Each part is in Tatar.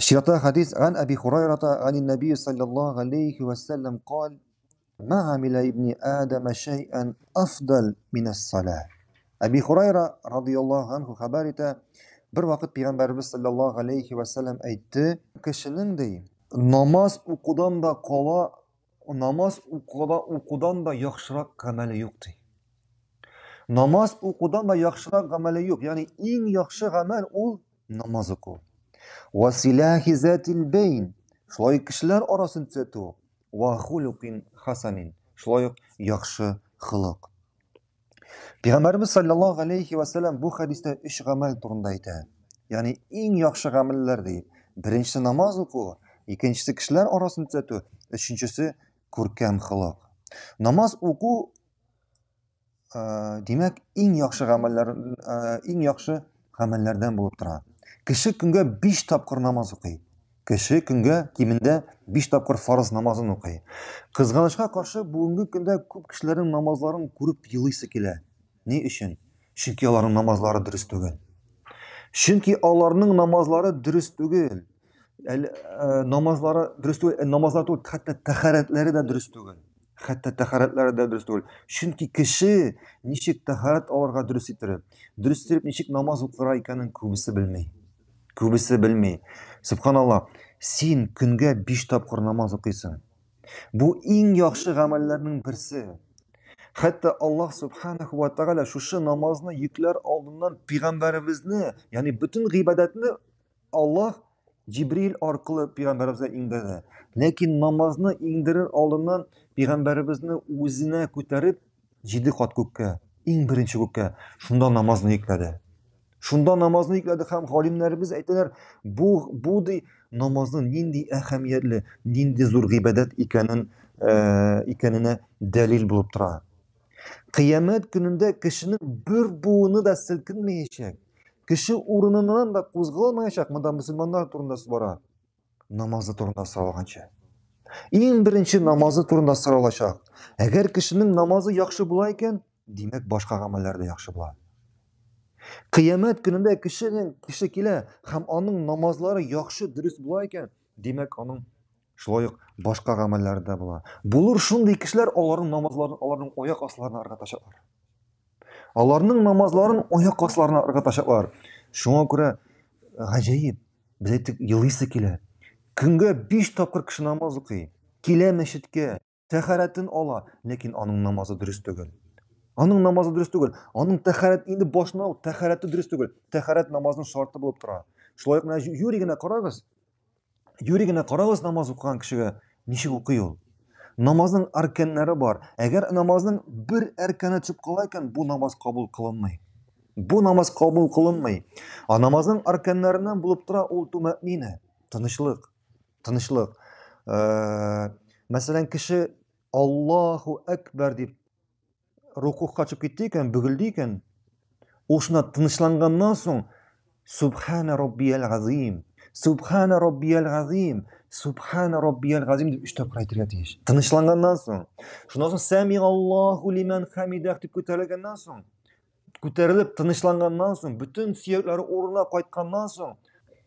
Чираттагы хәдис Ган Әби Хурайрата ганин Нәби саллаллаһу алейхи ва саллям кал Ма амиля ибни Адама шәйән афдал минас сала. Әби Хурайра радияллаһу анху хәбәр итә, бер вакыт пәйгамбәребез саллаллаһу алейхи ва саллям әйтте, кешенең ди, намаз укудан да кала, намаз укуда укудан да яхшырак гамәле юк ди. Намаз укудан да яхшырак гамәле юк. Ягъни иң яхшы гамәл ул намаз уку. Василахи затил бейн. Шулай кешеләр арасын төзәтү. Ва хулукин хасанин. Шулай ук яхшы холык. Пәйгамбәребез саллаллаһу алейхи ва саллям бу хәдистә өч гамәл турында әйтә. Ягъни иң яхшы гамәлләр ди. Беренчесе намаз уку, икенчесе кешеләр арасын төзәтү, өченчесе күркәм холык. Намаз уку димәк, иң яхшы гамәлләр, иң яхшы гамәлләрдән булып тора. Кеше көнгә 5 тапкыр намаз укый. Кеше көнгә кимендә 5 тапкыр фарыз намазын укый. Кызганычка каршы, бүгенге көндә күп кешеләрнең намазларын күреп елыйсы килә. Ни өчен? Чөнки аларның намазлары дөрес түгел. Чөнки аларның намазлары дөрес түгел. Әле намазлары дөрес түгел, намазлар түгел, хәтта тәһарәтләре дә дөрес түгел. Хәтта тәһарәтләре дә дөрес түгел. Чөнки кеше ничек тәһарәт алырга дөрес иттереп, дөрес иттереп ничек намаз укырга икәнен күбесе белми. Күбесе белми. Субханалла, син көнгә 5 тапкыр намаз укыйсың. Бу иң яхшы гамәлләрнең берсе. Хәтта Аллаһ субханаху ва тааля шушы намазны йөкләр алдыннан пәйгамбәребезне, ягъни бөтен гыйбадәтне Аллаһ Җибрил аркылы пәйгамбәребезгә иңдерде. Ләкин намазны иңдерер алдыннан пәйгамбәребезне үзенә күтәреп җиде кат күккә, иң беренче күккә, шунда намазны йөкләде. Шунда намазны йөкләде һәм галимнәребез әйтәләр, бу бу ди намазның нинди әһәмиятле, нинди зур гыйбадәт икәнен икәненә дәлил булып тора. Кыямәт көнендә кешенең бер буыны да селкенмәячәк. Кеше урыныннан да кузгалмаячак, монда мөселманнар турында сүз бара. Намазы турында соралганчы. Иң беренче намазы турында соралачак. Әгәр кешенең намазы яхшы була икән, димәк, башка гамәлләр дә яхшы була. Кыямәт көнендә кешенең кеше килә һәм аның намазлары яхшы, дөрес була икән, димәк, аның шулай ук башка гамәлләре дә була. Булыр шундый кешеләр, аларның намазларын аларның аяк асларына ыргытачаклар. Аларның намазларын аяк асларына ыргытачаклар. Шуңа күрә гаҗәеп, без әйттек, елыйсы килә. Көнгә 5 тапкыр кеше намаз укый. Килә мәчеткә, тәһарәтен ала, ләкин аның намазы дөрес түгел. Аның намазы дөрес түгел. Аның тәһарәт инде башына ук тәһарәте дөрес түгел. Тәһарәт намазның шарты булып тора. Шулай ук менә юри генә карагыз. Юри генә карагыз намаз укыган кешегә, ничек укый ул? Намазның арканнары бар. Әгәр намазның бер арканы төшеп кала икән, бу намаз кабул кылынмый. Бу намаз кабул кылынмый. А намазның арканнарыннан булып тора ул тумәнина, тынычлык. Тынычлык. Э, мәсәлән, кеше Аллаһу әкбәр дип рукугка төшеп китте икән, бөгелде икән, ул шунда тынычланганнан соң Субхана раббиял газим, Субхана раббиял газим, Субхана раббиял газим дип өч тапкыр әйтергә тиеш. Тынычланганнан соң, шуннан соң Сәмигаллаһу лиман хамидах дип күтәрелгәннән соң, күтәрелеп тынычланганнан соң, бөтен сөякләре урынына кайтканнан соң,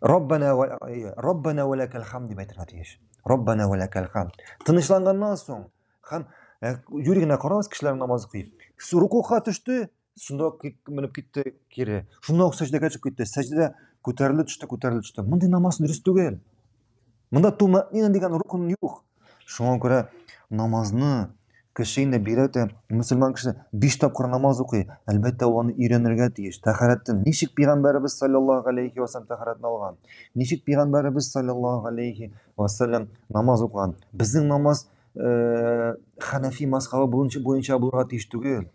Раббана ва Раббана ва лакал хамд дип әйтергә тиеш. Раббана ва лакал хамд. Тынычланганнан соң һәм юри генә карагыз, кешеләр намаз укый. Рукуга төште, шунда ук менеп китте кире. Шунда ук сәҗдәгә төшеп китте. Сәҗдәдә күтәрелде төште, күтәрелде төште. Мондый намаз дөрес түгел. Монда тумәнина дигән рукн юк. Шуңа күрә намазны кеше инде бигрәк тә мөселман кеше биш тапкыр намаз укый. Әлбәттә, ул аны өйрәнергә тиеш. Тәһарәтен ничек пәйгамбәребез саллаллаһу алейхи ва саллям тәһарәтен алган? Ничек пәйгамбәребез саллаллаһу алейхи ва саллям намаз укыган? Безнең намаз э, ханафи мазхабы буенча булырга тиеш түгел.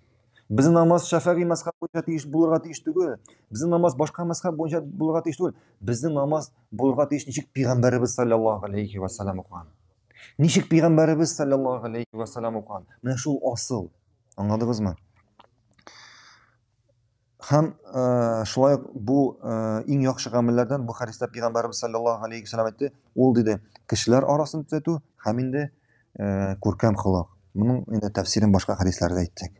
Безнең намаз шәфәгый мәзхәб буенча тиеш булырга тиеш түгел. Безнең намаз башка мәзхәб буенча булырга тиеш түгел. Безнең намаз булырга тиеш ничек пәйгамбәребез саллаллаһу алейхи ва саллям укыган. Ничек пәйгамбәребез саллаллаһу алейхи ва саллям укыган. Менә шул асыл. Аңладыгызмы? Һәм э, шулай ук бу э, иң яхшы гамәлләрдән бу хәдистә пәйгамбәребез саллаллаһу алейхи ва саллям әйтте, ул диде, кешеләр арасын төзәтү һәм инде э, күркәм холык. Моның инде тәфсирен башка хәдисләрдә әйттек.